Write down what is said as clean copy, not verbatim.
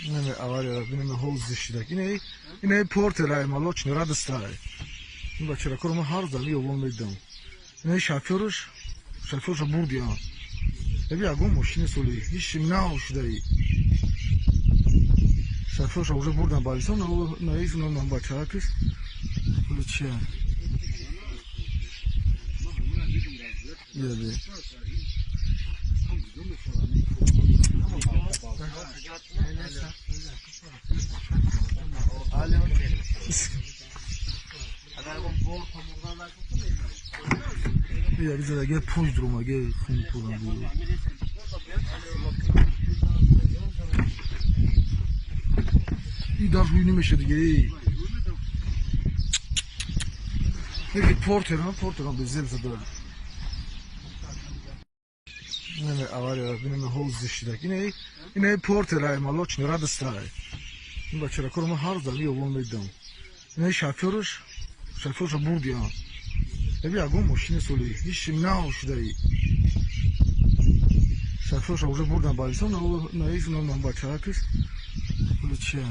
Инаме аварияра бинаме, ҳол зиштидак. Инаи портера малочни радостай. Ин бачаракоро ман ҳар рӯз ёвон медидам. Инаи шофёрша бурдиям. Эби ягон мошини соли ҳеч нав шудаи. Шофёрша уже бурдан балисон, наис нам бачаракис. Ҳоли чия? Яби. Як задаге пуш друмаге хун пурам буд. И дар рӯй намеша дига. Неки портерам безеб зада. Инаме аварияра бинаме, ҳол зиштидак. Инаи портера малочни радостай. Ин бачаракоро ман ҳар рӯз ёвон медидам. Инаи шофёрша бурдиям. Эби ягон мошини соли ҳеч нав шудаи. Шофёрша уже бурдан балисон, наис нам бачаракис. Ҳоли чия?